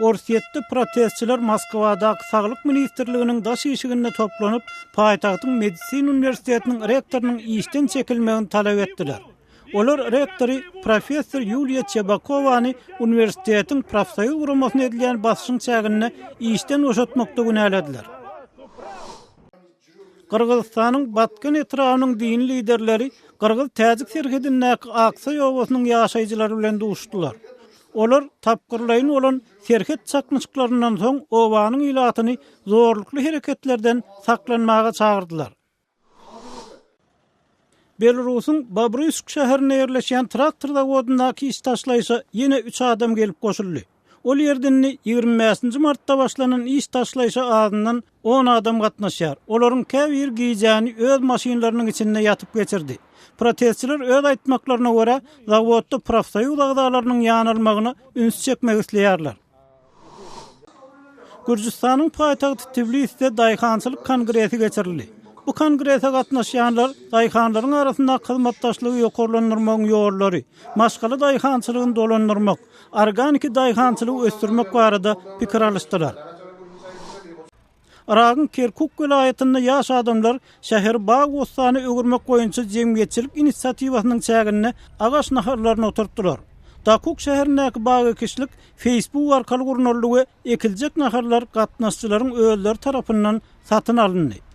Orsýetde protestçiler Moskwadaky Saglyk ministrliginiň daş işiginde toplanyp, paýtagtyň Medisina uniwersitetiniň rektorynyň işden çekilmegini talap etdiler. Olar rektory professor Ýuliýa Çebakowany uniwersitetiň profsoýuz guramasyna edilýän basyşyň çäginde işden boşatmakda günälediler. Gyrgyzystanyň Batken etrabynyň dini liderleri gyrgyz-täjik serhedindäki Aksaý obasynyň ýaşaýjylary bilen duşuşdylar. Olar tapgyrlaýyn bolan serhet çaknyşyklaryndan soň obanyň ilatyny zorlukly hereketlerden saklanmaga çagyrdylar. Belarusyň Bobruýsk şäherinde ýerleşýän traktor zawodyndaky iş taşlaýşa ýene üç adam gelip goşuldy. Ol ýerde indi 25 nji martda başlanan iş taşlaýşa azyndan on adam gatnaşýar. Olaryň käbiri gijäni öz maşynlarynyň içinde ýatyp geçirdi. Protestçiler öz aýtmaklaryna görä, zawodda profsoýuz agzalarynyň ýanalmagyna üns çekmek isleýärler. Gürjüstanyň paýtagty Tbiliside daýhançylyk kongresi geçirildi. Bu kongrese gatnaşýanlar daýhanlaryň arasyndaky hyzmatdaşlygy ýokarlandyrmagyň ýollary, maşgala daýhançylygyny dolandyrmak, organiki daýhançylygy ösdürmek barada pikir alyşdylar. Yragyň Kerkuk welaýatynda ýaş adamlar şäheri bag-bossana öwürmek boýunça jemgyýetçilik inisiatiwasynyň çäginde agaç nahallaryny oturtdylar. Dakuk şäherindäki bag ekişlik Facebook arkaly gurnaldy we ekiljek nahallar gatnaşyjylaryň özleri tarapyndan satyn alyndy.